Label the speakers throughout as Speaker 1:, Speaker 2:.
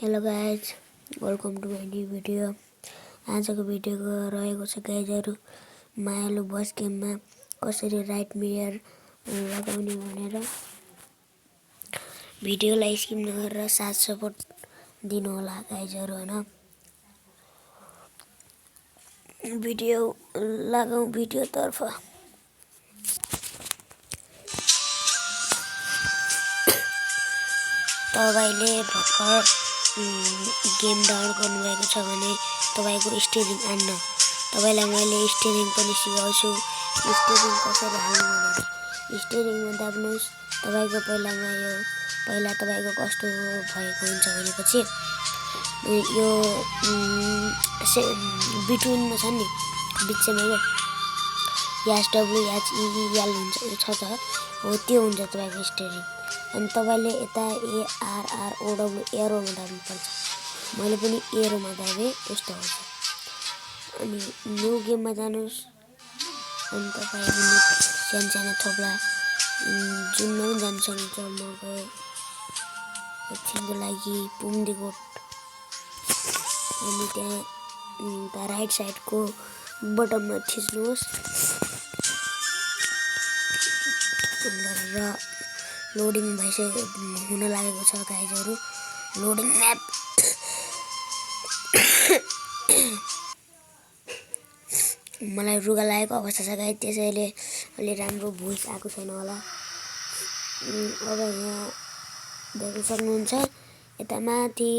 Speaker 1: Hello guys, welcome to my new video. आजको भिडियोको रहेको छ गाइजहरू मायालु बस गेममा कसरी राइट मिरर लगाउने भनेर। भिडियोलाई स्किप नगरेर साथ सपोर्ट दिनु होला गाइजहरू हैन। भिडियो लगाऊ भिडियोतर्फ। तपाईले भर्खर गेम डाउनलोड गर्नुभएको छ भने तपाईको स्टियरिङ आन्न। तपाईलाई मैले स्टियरिङ पनि सिकाउँछु। स्टियरिङ कसरी हाल्नु भनेर। स्टियरिङमा दाब्नुस्। तपाईको पहिला तपाईको कस्तो भएको हुन्छ भनेपछि यो बिट्विनमा छ नि, बिचमा के HWHEEL हुन्छ छ त, हो त्यो हुन्छ तपाईको स्टियरिङ। अनि तपाईले यता ARROW एरोमा दाब्नुपर्छ। मैले पनि एरोमा दाबे, यस्तो हुन्छ। अनि न्यू गेममा जानुस्। अनि तपाईले सानो थोप्ला जुनमा पनि जान सक्नुहुन्छ। म गए एकछिनको लागि पुम्दीकोट। अनि त्यहाँ राइट साइडको बटनमा थिच्नुहोस् र लोडिङ हुन लागेको छ गाइजहरू। लोडिङ म्याप मलाई रुगा लागेको अवस्था छ गाइज, त्यसैले अलि राम्रो भोइस आएको छैन होला। अब यहाँ देख्न सक्नुहुन्छ, यता माथि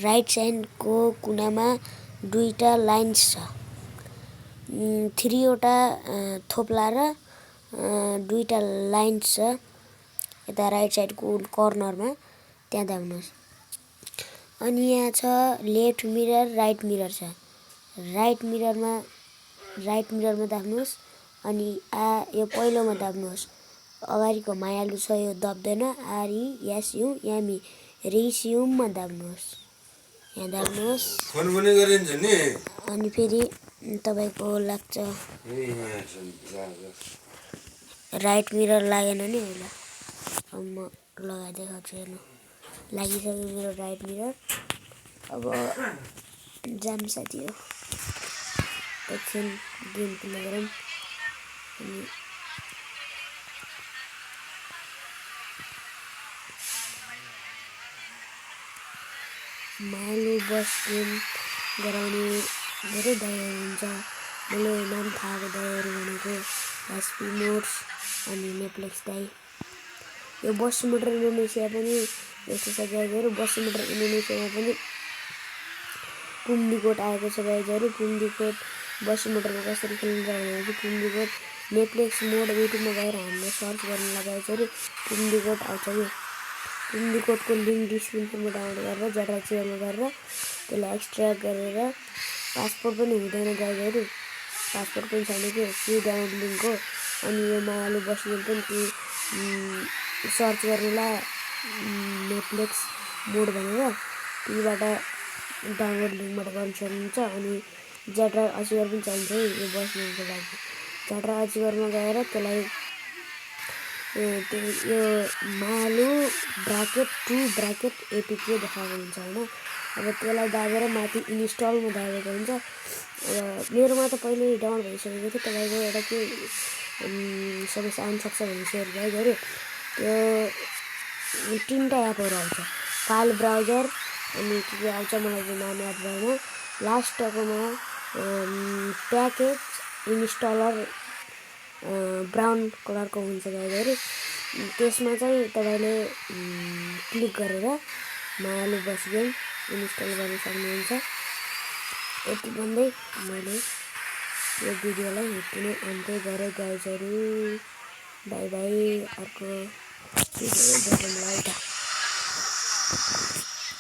Speaker 1: राइट साइडको कुनामा दुईटा लाइन्स छ। 3 वटा थोप्ला र 2टा लाइन्स छ। यता राइट साइडको कर्नरमा त्यहाँ दाब्नुहोस्। अनि यहाँ छ लेफ्ट मिरर, राइट मिरर छ। राइट मिररमा दाब्नुहोस्। अनि यो पहिलोमा दाब्नुहोस्। अगाडिको मायालु छ, यो दब्दैन। RESUM रिस्युममा दाब्नुहोस्। यहाँ दाब्नुहोस्। अनि फेरि तपाईको लाग्छ राइट मिरर लागेन नि होला। अब म लगाइ देखाउँछु हेर्नु। लागिसक्यो मेरो राइट मिरर। अब जाम साथी हो। एकछिन गेम प्ले गरौँ। अनि मायालु बस गेम गराउने धेरै दाइहरू हुन्छ। मैले नाम थाहा दाइहरू भनेको SP मोड्स अनि नेप्लेक्स दाइ। यो बस सिमुलेटर इन्डोनेसिया पनि यस्तो छ गाइजहरू। बस सिमुलेटर इन्डोनेसियामा पनि पुम्दीकोट आएको छ गाइजहरू। पुम्दीकोट बस सिमुलेटरमा कसरी खेलिन्छ भनेपछि पुम्दीकोट नेप्लेक्स मोड युट्युबमा गएर हामीले सर्च गर्नुलाई गाइजहरू पुम्दीकोट आउँछ कि। पुम्दीकोटको लिङ्क डिस्क्रिप्सनमा डाउनलोड गरेर जटाचियामा गरेर त्यसलाई एक्सट्र्याक्ट गरेर पासपोर्ट पनि हुँदैन गाइजहरू। पासपोर्ट पनि छैन कि त्यो डाउनलोड लिङ्क हो। अनि यो मायालु बस गेम पनि सर्च गर्नुलाई नेटफ्लिक्स मोड भनेर त्यहीबाट डाउनलोड लिङ्कबाट गर्न सक्नुहुन्छ। अनि जटा अचिवर पनि चाहिन्छ है यो बस गेमको लागि। जटा अचिवरमा गएर त्यसलाई यो मायालु ब्राकेट APK देखाएको हुन्छ हैन। अब त्यसलाई दाबेर माथि इन्स्टलमा दाबेको हुन्छ। मेरोमा त पहिले डाउनलोड भइसकेको थियो। तपाईको एउटा के समस्या आउन सक्छ भने सेयर गाइजहरू। त्यो 3टा एपहरू आउँछ। फाइल ब्राउजर अनि के आउँछ मलाई चाहिँ नाम याद भएन। लास्टकोमा प्याकेज इन्स्टलर ब्राउन कलरको हुन्छ गाइजहरू। त्यसमा चाहिँ तपाईले क्लिक गरेर मायालु बस गेम इन्स्टल गर्न सक्नुहुन्छ। यति भन्दै मैले यो भिडियोलाई यति नै अन्त्य गरेँ गाइजहरू। By by. अर्को भिडियोमा भेटौँला है त।